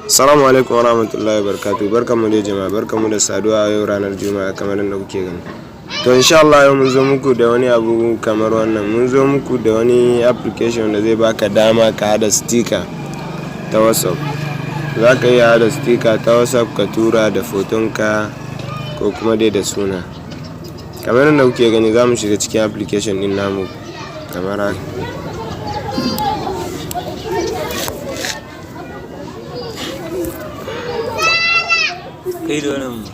Assalamu alaikum wa rahmatullahi wa barakatuh. Barkanmu da jama'a, barkanmu da saduwa a yau ranar Juma'a kamar yadda kuke gani. To, insha Allah yau mun zo muku da wani abu kamar wannan. Mun zo muku da wani application da zai baka dama ka hada sticker ta WhatsApp. Za ka iya hada sticker ta WhatsApp ka tura da fotonka ko kuma dai da suna. Kamar yadda kuke gani, za mu shiga cikin application din namu kamar haka. Kai da wannan.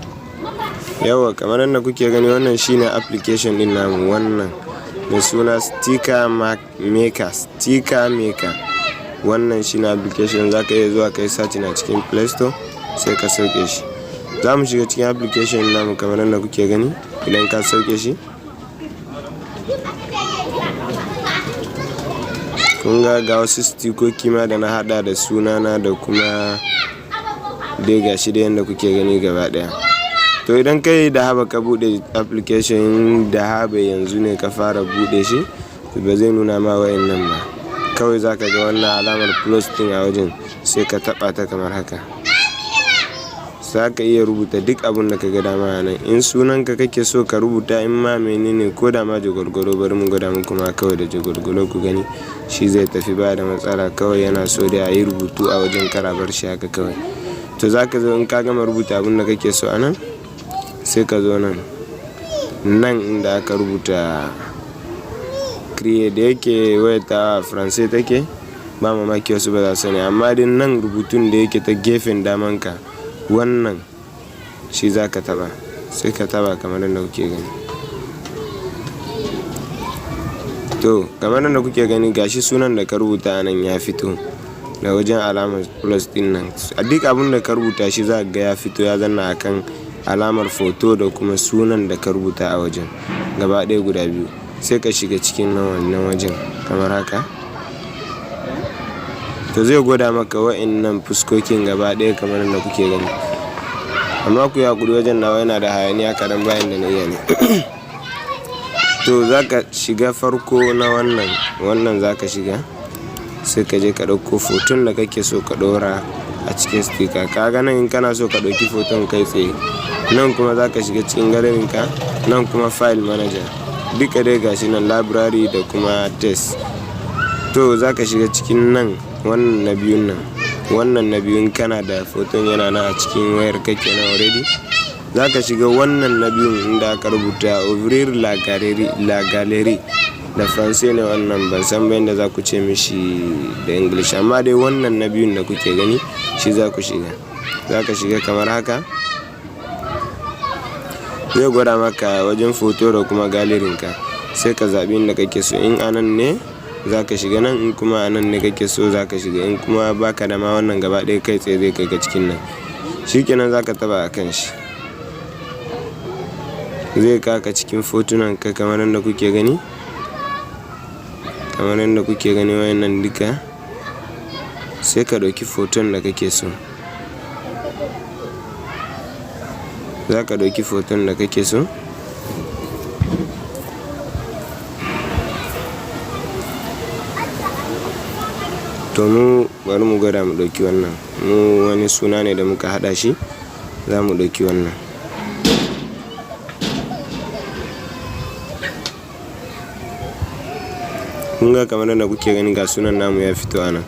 Yawa, kamar yadda kuke gani, wannan shine application din namu, wannan mai suna Sticker Maker. Sticker Maker, wannan shine application. Za ka iya zuwa kai searching a cikin Play Store, sai ka sauke shi. Za mu shiga cikin application namu kamar yadda kuke gani. Idan ka sauke shi, kun ga, ga wasu stikoki ma da na hada da sunana da kuma dai gashi da yadda kuke gani gaba daya. To, idan kai da haba ka bude application da haba yanzu ne ka fara bude shi, ba zai nuna ma wayannan ba. Kawai zaka ga wannan alamar plus din a wajen, sai ka taba ta kamar haka. Za ka iya rubuta duk abun da ka ga dama a nan. In sunanka kake so ka rubuta, in ma menene, ko da ma jagwalgwalo, bari mu gwada muku ma kawai da jagwalgwalo ku gani. Shi zai tafi ba da matsala. Kawai yana so dai a yi rubutu a wajen, kar a bar shi haka kawai. To, za ka zo, in ka gama rubuta abun da kake so a nan, sai ka zo nan, nan inda aka rubuta "Créer". Da yake wayar ta Faransai take, ba mamaki wasu ba za su sani, amma dai nan rubutun da yake ta gefen damanka, wannan shi za ka taba. Sai ka taba kamar yadda kuke gani. To, kamar yadda kuke gani, gashi sunan da ka rubuta a nan ya fito da wajen alamar plus din nan. A duk abun da ka rubuta shi, za ga ya fito, ya zanna akan alamar foto da kuma sunan da ka rubuta a wajen gaba ɗaya guda biyu. Sai ka shiga cikin nan wannan wajen kamar haka. To, zai gwada maka wa'innan fuskokin gaba ɗaya kamar yadda kuke gani. Amma ku yi haƙuri, wajen nawa yana da hayaniya kaɗan, bayan da na iya ne. To, za ka shiga farko na wannan, wannan za ka shiga, sai ka je ka ɗauko foton da kake so ka ɗora a cikin sticker. Ka ga nan, in kana so ka ɗauki foton kai tsaye, nan kuma za ka shiga cikin gallery ka, nan kuma file manager. Duka dai gashi nan, library da kuma text. To, za ka shiga cikin nan, wannan na biyun nan, wannan na biyun. Kana da foton yana nan a cikin wayar ka kenan already. Za ka shiga wannan na biyun inda aka rubuta "Ouvrir la galerie". La galerie da Faransai ne wannan, ban san ba yanda za ku ce mishi da English, amma dai wannan na biyun da kuke gani, shi za ku shiga. Za ka shiga kamar haka. Zai gwada maka wajen foto da kuma gallery ka. Sai ka zaɓi inda kake so. In a nan ne, za ka shiga nan. In kuma a nan ne kake so, za ka shiga. In kuma baka da ma wannan gaba ɗaya, kai tsaye zai kai ka cikin nan. Shikenan, za ka taɓa a kan shi, zai kai ka cikin fotunan ka kamar yadda kuke gani. Kamar yadda kuke gani, wayannan duka, sai ka ɗauki foton da kake so. Za ka ɗauki foton da kake so. To, mu bari mu gwada mu ɗauki wannan. Mu wani suna ne da muka haɗa shi, za mu ɗauki wannan. Kun ga, kamar yadda kuke gani, ga sunan namu ya fito a nan.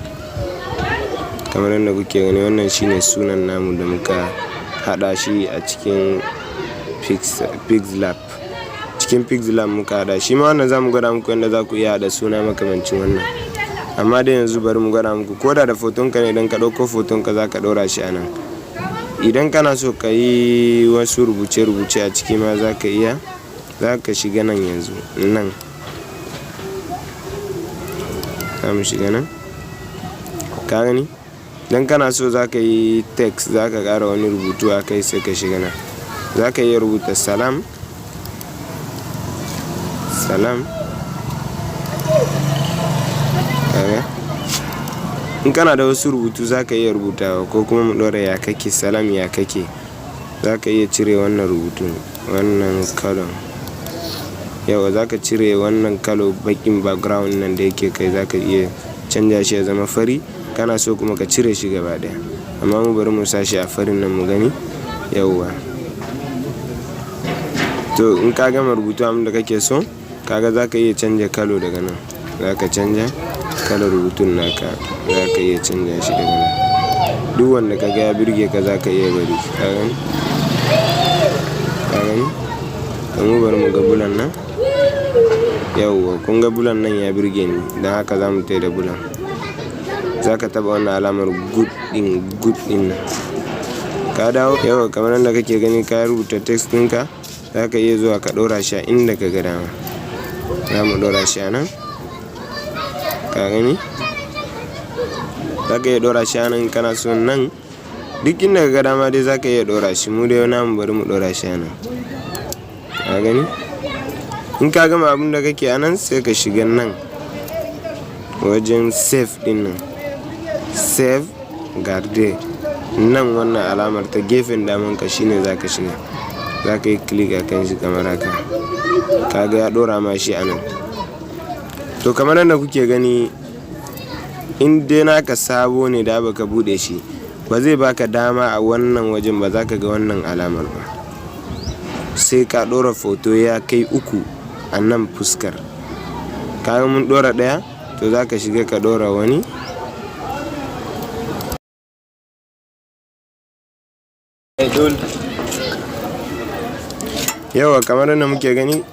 Kamar yadda kuke gani, wannan shine sunan namu da muka haɗa shi a cikin Pixlab. Cikin Pixlab muka haɗa shi ma wannan. Za mu gwada muku yadda za ku iya haɗa suna makamancin wannan. Amma dai yanzu bari mu gwada muku ko da da fotonka ne. Idan ka ɗauko fotonka, za ka ɗora shi a nan. Idan kana so ka yi wasu rubuce-rubuce a ciki ma, za ka iya. Za ka shiga nan yanzu, nan. Za mu shiga nan. Ka gani? Idan kana so za ka yi text, za ka ƙara wani rubutu a kai, sai ka shiga nan. Za ka iya rubuta "Salam". Salam. Kaga? In kana da wasu rubutu, za ka iya rubutawa, ko kuma mu ɗora "Ya kake", "Salam, ya kake". Za ka iya cire wannan rubutun, wannan kalon. Yauwa, za ka cire wannan kalo baƙin background nan da yake kai, za ka iya canja shi ya zama fari. Kana so kuma ka cire shi gaba ɗaya. Amma mu bari mu sa shi a farin nan mu gani. Yauwa. To, in ka gama rubutu abin da kake so, kaga za ka iya canja colour daga nan. Za ka canja kalar rubutun naka, za ka iya canja shi daga nan. Duk wanda ka ga ya birge ka, za ka iya bari. Ka gani? Ka gani? To, mu bari mu ga bulan nan. Yauwa, kun ga bulan nan ya birge ni, don haka za mu tai da bulan. Za ka taɓa wannan alamar good ɗin, good ɗin nan. Ka dawo, yauwa, kamar yadda kake gani, ka rubuta text ɗinka, za ka iya zuwa ka ɗora shi a inda ka ga dama. Za mu ɗora shi a nan. Ka gani? Za ka iya ɗora shi a nan kana so nan. Duk inda ka ga dama dai za ka iya ɗora shi. Mu dai namu bari mu ɗora shi a nan. Ka gani? In ka gama abin da kake a nan, sai ka shiga nan wajen save ɗin nan. Sauvegarder. Nan wannan alamar ta gefen daman ka shine za ka shiga. Za ka yi click a kan shi kamar haka. Ka ga ya ɗora ma shi a nan. To, kamar yadda kuke gani, in dai naka sabo ne da baka buɗe shi ba, zai baka dama a wannan wajen ba, za ka ga wannan alamar ba. Sai ka ɗora photo ya kai uku a nan fuskar. Ka ga mun ɗora ɗaya, to za ka shiga ka ɗora wani. Yauwa, kamar yadda muke gani,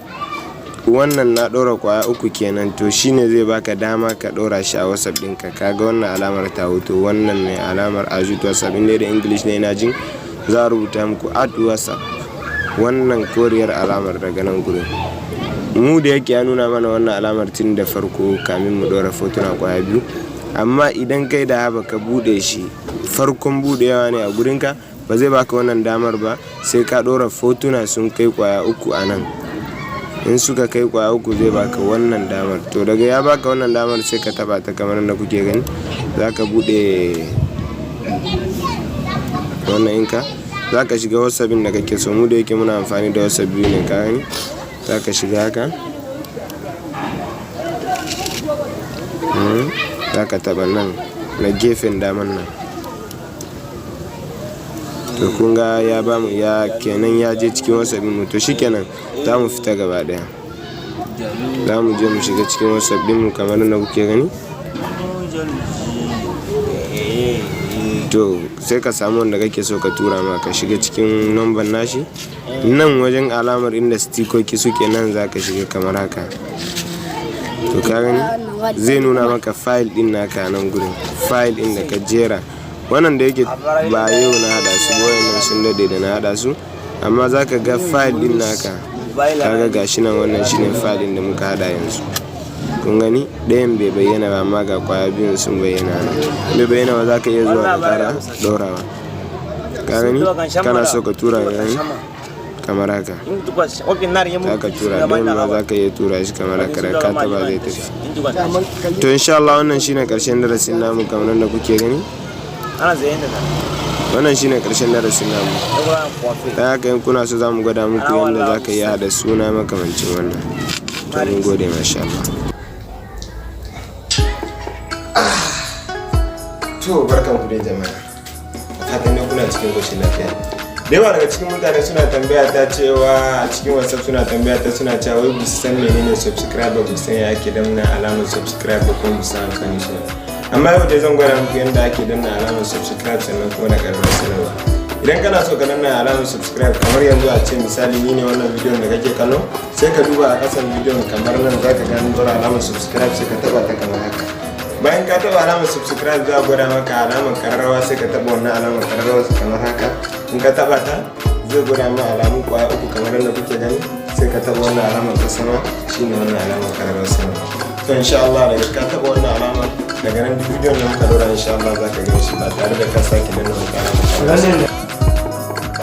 wannan na ɗora kwaya uku kenan. To, shine zai baka dama ka ɗora shi a WhatsApp ɗinka. Ka ga wannan alamar ta wuto, wannan mai alamar ajout WhatsApp. In dai da English ne, ina jin za a rubuta muku add WhatsApp. Wannan koriyar alamar daga nan gurin. Mu da yake ya nuna mana wannan alamar tun da farko kamin mu ɗora fotuna kwaya biyu. Amma idan kai da haba ka buɗe shi, farkon buɗewa ne a gurinka, ba zai baka wannan damar ba, sai ka ɗora fotuna sun kai kwaya uku a nan. In suka kai kwaya uku, zai baka wannan damar. To, daga ya baka wannan damar, sai ka taba ta kamar yadda kuke gani. Za ka buɗe wannan inka, za ka shiga WhatsApp da kake so. Mu da yake muna amfani da WhatsApp biyu ne, ka gani, za ka shiga haka. Za ka taba nan na gefen daman nan. To, kun ga ya bamu ya kenan, ya je cikin WhatsApp mu. To, shikenan, za mu fita gaba daya, za mu je mu shiga cikin WhatsApp din mu kamar yadda kuke gani. To, sai ka samu wanda kake so ka tura ma, ka shiga cikin number nashi. Nan wajen alamar inda stikoki suke nan, za ka shiga kamar haka. To, ka gani, zai nuna maka file din naka nan gurin, file din da ka jera. Wannan da yake ba yau na hada su ba, wayannan sun dade da na hada su, amma za ka ga file din naka. Kaga gashi nan, wannan shine file din da muka hada yanzu. Kun gani, ɗayan bai bayyana ba, amma ga kwaya biyun sun bayyana nan. Bai bayyana ba, za ka iya zuwa ka kara ɗorawa. Ka gani, kana so ka tura, ka gani, kamar haka za ka tura. Ɗayan ma za ka iya tura shi kamar haka, da ka taba zai tafi. To, insha Allah wannan shine karshen darasin namu. Kamar da kuke gani, wannan shine karshen darasin namu. Dan haka in kuna so, za mu gwada muku yadda za ka iya haɗa suna makamancin wannan. To, mun gode, masha Allah. To, barkan ku dai jama'a, fatan ne kuna cikin koshin lafiya. Da yawa daga cikin mutane suna tambaya ta cewa a cikin WhatsApp, suna tambaya ta, suna cewa wai ba su san menene subscribe ba, su san ya ake danna alamar subscribe ba, kuma ba su san amfani shi ba. Amma yau dai zan gwada muku yadda ake danna alamar subscribe, sannan kuma da ƙararrawar sanarwa. Idan kana so ka danna alamar subscribe, kamar yanzu a ce misali ni ne wannan bidiyon da kake kallo, sai ka duba a kasan bidiyon kamar nan, za ka gani ɗora alamar subscribe, sai ka taba ta kamar haka. Bayan ka taba alamar subscribe, za a gwada maka alamar kararrawa, sai ka taba wannan alamar kararrawa kamar haka. In ka taba ta, zai gwada ma alamun kwaya uku kamar yadda kuke gani, sai ka taba wannan alamar ta sama, shine wannan alamar kararrawar sama. To, insha Allah daga ka taba wannan alamar, daga nan duk bidiyon da muka dora, insha Allah za ka gan shi ba tare da ka sake danna wata alamar kararrawa.